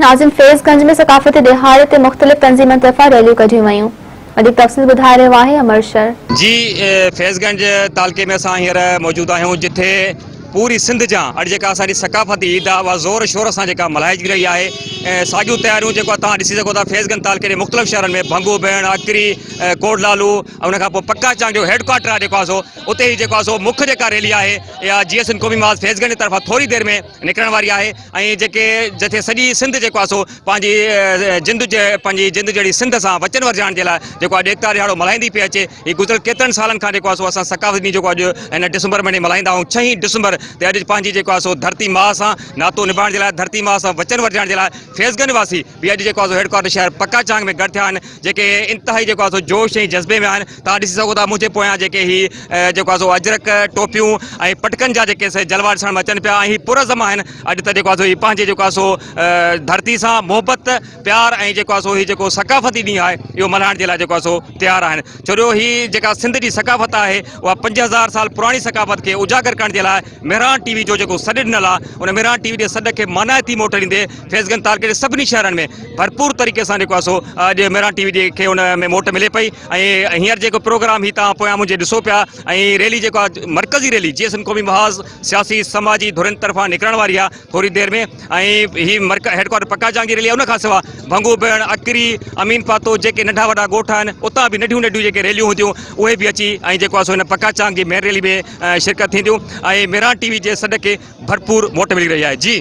ناظم فيض گنج ۾ ثقافتي ڏهاڙي تي مختلف تنظيمن طرفان ريليون ڪڍيون ويون. وڌيڪ تفصيل ٻڌائي رهيو آهي امر شر. جي فيض گنج تعلقي ۾ اسان هينئر موجود آهيون جتي پوري سنڌ جان اڄ جيڪا اسان جي ثقافتي عيد آهي اها زور شور سان جيڪا ملهائجي رهي آهي ۽ ساڳيون تياريون جيڪو توهان ڏسي سگهو ٿا فيض گنج تعلقي جي مختلف شهرن ۾ ڀنگو ڀيڻ اڪري ڪوٽ لالو ۽ ان کان پوء پڪا چانگ جو هيڊ ڪوارٽر آهي جيڪو آهي سو اتي هي جيڪو آهي سو مک جيڪا ريلي آهي اها جي ايس اين قومي محاذ فيض گنج جي طرفان ٿوري دير ۾ نڪرڻ واري آهي ۽ جيڪي جتي سڄي سنڌ جيڪو آهي سو پنهنجي جند پنهنجي جند جهڙي سنڌ سان وچن ورجائڻ جي لاء جيڪو آهي ايڪتا ڏهاڙو ملهائيندي پئي اچي. هي گذريل ڪيترن سالن کان جيڪو آهي سو اسان ثقافتي ڏينهن جيڪو اڄ هن ڊسمبر مهيني ملهائيندا آهيون ڇهين ڊسمبر تي اڄ پنهنجي جيڪو آهي سو ڌرتي ماء سان ناتو نڀائڻ جي لاء ڌرتي ماء سان وچن ورجائڻ جي لاء فيض گنج واسي به اڄ جيڪو آهي سو هيڊ ڪوارٽر شهر پڪا چانگ ۾ گڏ ٿيا آهن جيڪي انتهائي جيڪو آهي سو جوش ۽ جذبي ۾ آهن. توهان ڏسي سگهو ٿا منهنجي پويان جيڪي هي جيڪو آهي سو اجرڪ ٽوپيون ۽ پٽڪن جا جيڪي سي جلوا ڏسڻ ۾ اچن پيا ۽ هي پرعزم آهن اڄ ته جيڪو آهي سو هي پنهنجي جيڪو آهي سو ڌرتي سان محبت پيار ۽ جيڪو آهي سو هي جيڪو ثقافتي ڏينهن آهي اهو ملهائڻ جي لاء جيڪو آهي سو تيار آهن ڇو جو هي جيڪا سنڌ جي ثقافت آهي اها 5000 سال پراڻي ثقافت کي اجاگر ڪرڻ جي لاء مهراڻ ٽي وي جو جيڪو سڏ ڏنل آهي ان مهراڻ ٽي وي جي سڏ کي مانائتي موٽ ڏيندي فيض گنج تعلقي جي سڀني شهرن ۾ ڀرپور طريقي سان جيڪو آهي سو اڄ مهراڻ ٽي وي جي کي ان ۾ موٽ ملي پئي ۽ هينئر جيڪو پروگرام هي توهان پويان منهنجي ڏسو پيا ۽ ريلي جيڪو آهي مرڪزي ريلي جي ايس ايم قومي محاذ سياسي سماجي ڌرين طرفان نڪرڻ واري آهي ٿوري دير ۾ ۽ هي مرڪ هيڊ ڪوارٽر پڪا جانگي ريلي ان کان سوا ڀنگو ڀيڻ اڪري امين پاتو جيڪي ننڍا وڏا ڳوٺ آهن اتان به ننڍيون ننڍيون جيڪي ريليون هونديون اهي به اچي ۽ جيڪو آهي سو هن پڪا چانگ جي مين ريلي ۾ شرڪت ٿينديون ۽ ميران ٽي وي جي سڏ کي ڀرپور موٽ ملي رهي آهي جي.